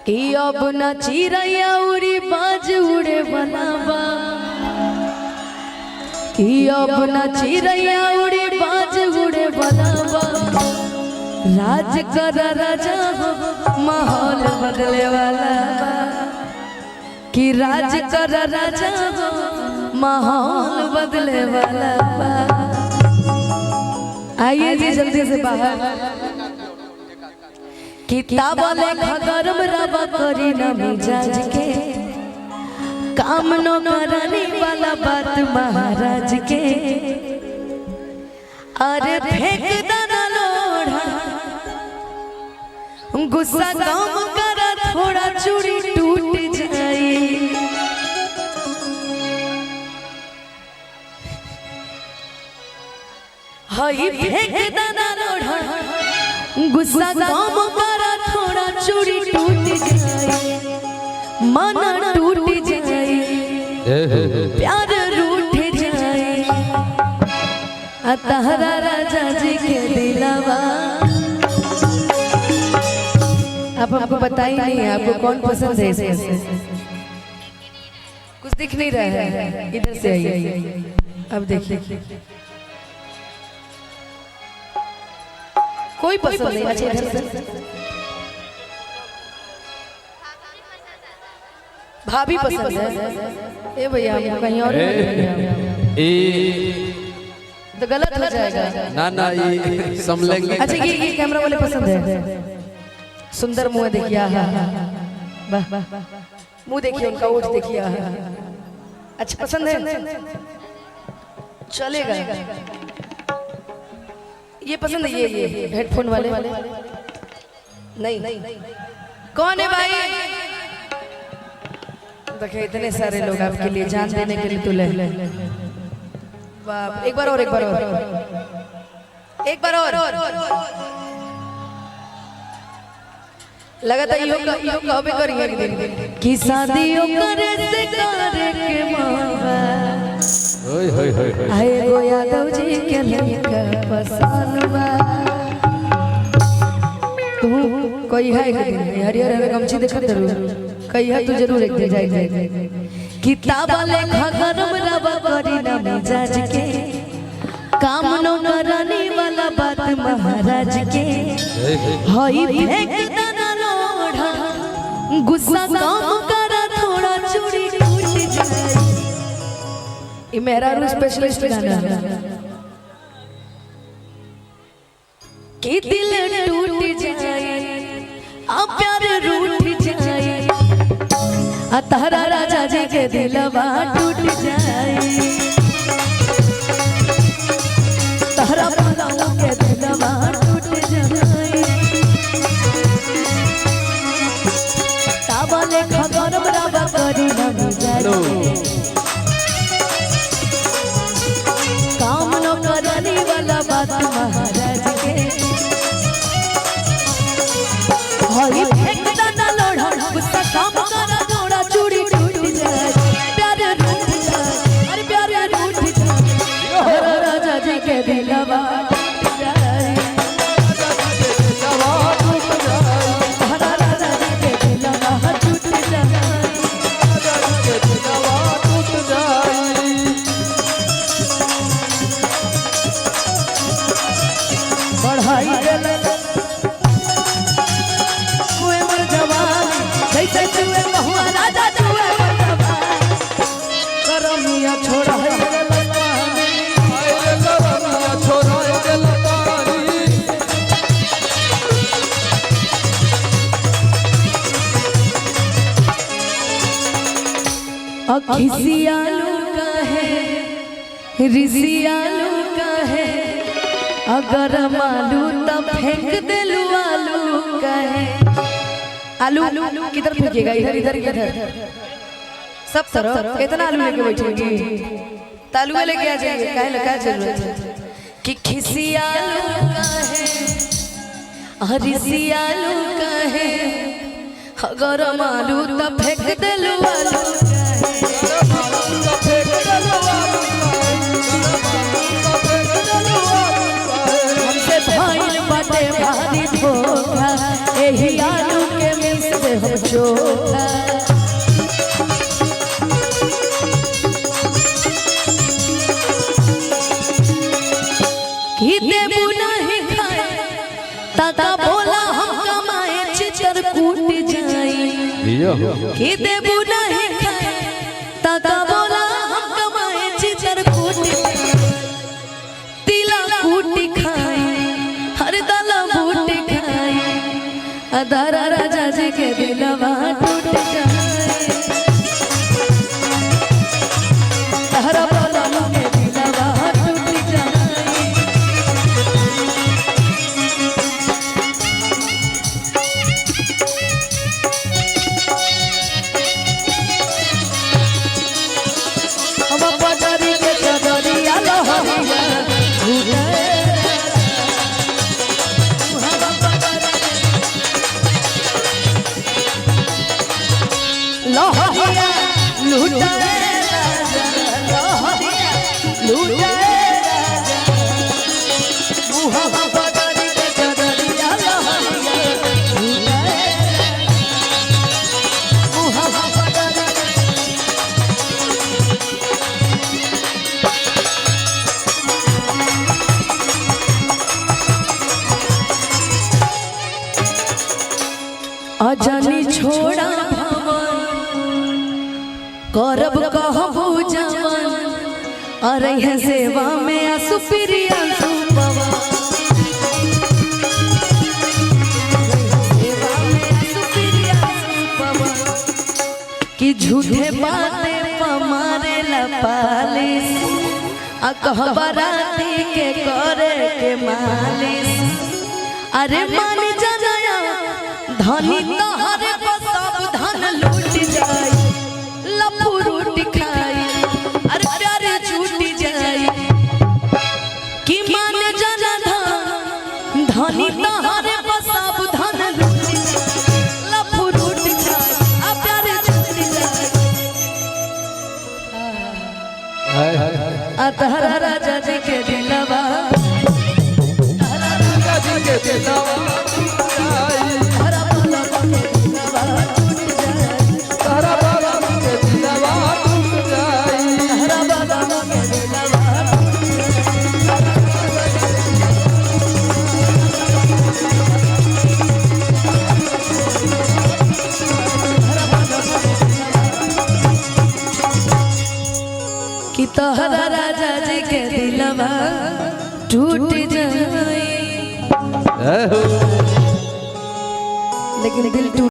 कि अब न चिड़ैया उड़ी बाज उड़े वाला बा, कि अब न चिड़ैया उड़ी बाज उड़े वाला बा। राज कर राजा हो माहौल बदले वाला बा, कि राज कर राजा हो माहौल बदले वाला बा। आइए जी जल्दी से बाहर। किताब लेखा गरम रवा करी न मिजाज के, काम न कराने वाला बात महाराज के। अरे फेंक दाना लोढ़ा, गुस्सा कम करा थोड़ा चूड़ी टूट जाए। हई फेंक दाना लोढ़ा, गुस्सा कम करा थोड़ा चूड़ी टूट जाए, मन टूट जाए, प्यार रूठ जाए। आ तहरा राजा जी के दिलावा। आप हमको पता ही नहीं है आपको कौन पसंद है इसमें से। कुछ दिख नहीं रहा है, इधर से आइए। अब देखिए कोई पसंद नहीं। अच्छा इधर से भाभी पसंद है। ए भैया हमको कहीं और तो गलत हो जाएगा। ना ना ये समलैंगिक। अच्छा ये कैमरा वाले पसंद है। सुंदर मुंह देखिए, वाह वाह, मुंह देखिए उनका, ओठ देखिए। अच्छा पसंद है, चलेगा। ये पसंद है, ये हेडफोन वाले नहीं। कौन है भाई? देखिए इतने सारे लोग आपके लिए जान देने के लिए तुले। बाप, एक बार और, एक बार और, एक बार और। लगातार यो यो कहबे करिए एक दिन कि शादियों करे से करे के मावा। ओए होए होए होए। आए गो यादव जी के लड़का पसंद बा। तू कोई है एक दिन हरिहर हर गमछी देखत रू कही है तू जरूर एक दिन जाए। किताब लेखा गरम रवा करी ना मिजाज के, काम न कराने वाला बात महाराज के। हई फेंक दाना लोढ़ा, गुस्सा कम करा थोड़ा चूड़ी टूट जाए। ये मेरा रू स्पेशलिस्ट गाना कि दिल टूट जाए, आ प्यार रूठ जाए, आ तारा राजा जी के दिलवा टूट जाए, तारा बाबू के दिलवा टूट जाए। तावा लेखा गरम रवा करी ना मिजाज के, काम न कराने वाला बात महाराज के। हई फेंक दाना लोढ़ा, गुस्सा कम करा थोड़ा चूड़ी टूट जाए, प्यार रूठ जाए, अरे प्यार रूठ जाए, हरा राजा जी के दिलवा टूट जाए, हरा राजा जी के दिलवा टूट जाए। बढ़ाई देले चुए मोर जवान, जैसे चुए महुआ राजा चुए मोर जवान। करमिया छोड़ा है पानी, करमिया छोड़ा है पानी। अखिसियालू का है, रिसियालू का है, अगर मालू तब फेंक देलू आलू का है। आलू किधर फेंकेगा? इधर इधर इधर सब तरफ। इतना आलू लेके बैठेगी, तालू लेके आ जाइए, काहे लगा जरूरत है कि खिसियालू का है, हरिसियालू का है, अगर मालू तब फेंक देलू आलू का है। हमसे भाई बाटे भारी धोखा, एही आलू के मिस दे हम चोखा। कि देबू नहीं खाए ताता बोला हम कमाए चितर कूट जाई। यो कि देबू नहीं खाए ताता बोला हम कमाए चितर कूट जाई। तिला कूट खाए हर दला बूट खाए अदारा राजा जी के दिलवा टूट जाए। तहरा बोला के दिलवा टूट जाए। हम पटरी के चदरिया लहरिया झूले। हम पटरी लहरिया लूटे राजा, लहरिया लूटे राजा। मुहवा पटरी के चदरिया लहरिया झूले। मुहवा पटरी के अजनी छोड़ा भवन करब कहबू जवन अरे है सेवा में असुप्रिया सुपवन। सेवा में असुप्रिया सुपवन। कि झूठे बातें पमारे लपालिस आ कहबराती के करे के मालिश। अरे मान जाया धनी तोहरे पर सब धन लूट जाई लपू रूट खाई अरे प्यार छूट जाई। कि मान जाना धन धनी तोहरे पर सब धन लूट जाई लपू रूट खाई आ प्यार छूट जाई। हाय हाय आ तहरा राजा जी के दिलवा राजा जी के दिलवा टूट जाई। तहरा बोला के दिलवा टूट जाई। तारा बाबा के दिलवा टूट जाई। तहरा बाबा के दिलवा टूट जाई। कि तोहरा राजा जी के दिलवा टूट जाए जय हो। लेकिन दिल टूट